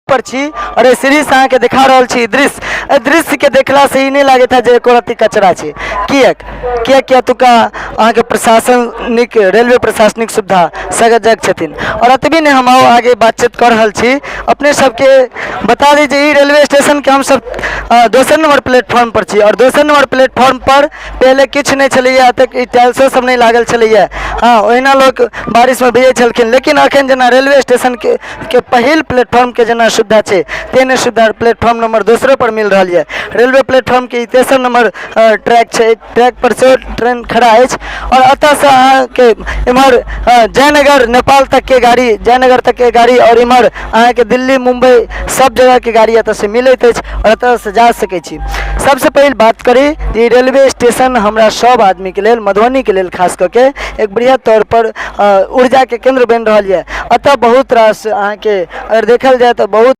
पर छी और एहि सीढ़ीसँ अहाँके देखा रहल छी ई दृश्य। एहि दृश्यके देखलासँ ई नहि लागैत हैत जे एको रत्ती कचरा छै। किएक? किएकि एतुका अहाँके प्रशासनिक, रेलवे प्रशासनिक सुविधा सजग छथिन। आओर एतबे नहि, हम आगे बातचीत कऽ रहल छी। अपने सबके बता दी जे ई रेलवे स्टेशनके हमसब दोसर नंबर प्लेटफॉर्म पर छी और दोसर नंबर प्लेटफॉर्म पर पहिले किछु नहि छलैया, एतेक ई टाइल्सो सब नहि लागल छलैया। हँ, ओहिना लोक बारिशमे भिजै छलखिन, लेकिन अखन जेना रेलवे स्टेशनके के पहिल प्लेटफॉर्मके जेना सुविधा छै, तेहने सुविधा प्लेटफॉर्म नंबर दोसरो पर मिल रहल यऽ। रेलवे प्लेटफॉर्मके ई तेसर नंबर ट्रैक छै। ट्रैक पर सेहो ट्रेन खड़ा अछि आओर एतऽसँ अहाँके एम्हर जयनगर नेपाल तकके गाड़ी, जयनगर तकके गाड़ी आओर एम्हर अहाँके दिल्ली, मुम्बई सब जगहके गाड़ी एतऽसँ मिलैत अछि आओर एतऽसँ जा सकै छी। सबसँ पहिल बात करी जे ई रेलवे स्टेशन हमरा सब आदमीके लेल, मधुबनीके लेल खास कऽ के एक बृहद तौरपर ऊर्जाके केन्द्र बनि रहल यऽ। एतऽ बहुत रास अहाँके अगर देखल जाय तऽ बहुत